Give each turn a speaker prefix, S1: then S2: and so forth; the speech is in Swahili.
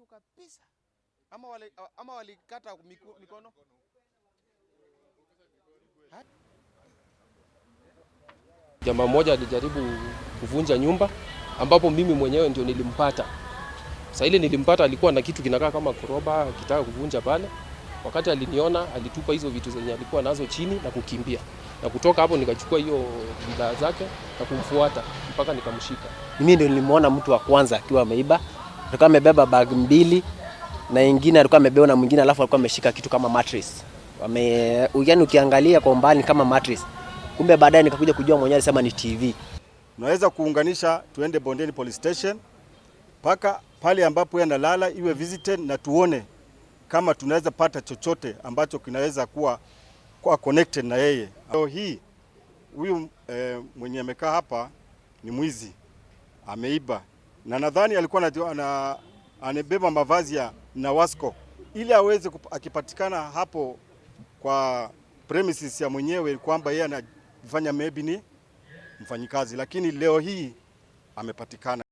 S1: Kabisa. Ama walikata mikono.
S2: Jamaa mmoja alijaribu kuvunja nyumba ambapo mimi mwenyewe ndio nilimpata. Sasa ile nilimpata alikuwa na kitu kinakaa kama koroba akitaka kuvunja pale. Wakati aliniona alitupa hizo vitu zenye alikuwa nazo chini na kukimbia. Na kutoka hapo nikachukua hiyo bidhaa zake na kumfuata mpaka nikamshika.
S3: Mimi ndio nilimuona mtu wa kwanza akiwa ameiba. Alikuwa amebeba bag mbili na ingine alikuwa amebeba na mwingine, alafu alikuwa ameshika kitu kama mattress. Yaani ukiangalia kwa umbali kama mattress. Kumbe baadaye nikakuja kujua mwenyewe alisema ni TV.
S4: Tunaweza kuunganisha tuende Bondeni Police Station mpaka pale ambapo yeye analala iwe visited na tuone kama tunaweza pata chochote ambacho kinaweza kuwa connected na yeye. Leo hii huyu mwenye amekaa hapa ni mwizi, ameiba na nadhani alikuwa anabeba mavazi ya Nawasco ili aweze akipatikana hapo kwa premises ya mwenyewe kwamba yeye anafanya maybe ni mfanyikazi, lakini leo hii amepatikana.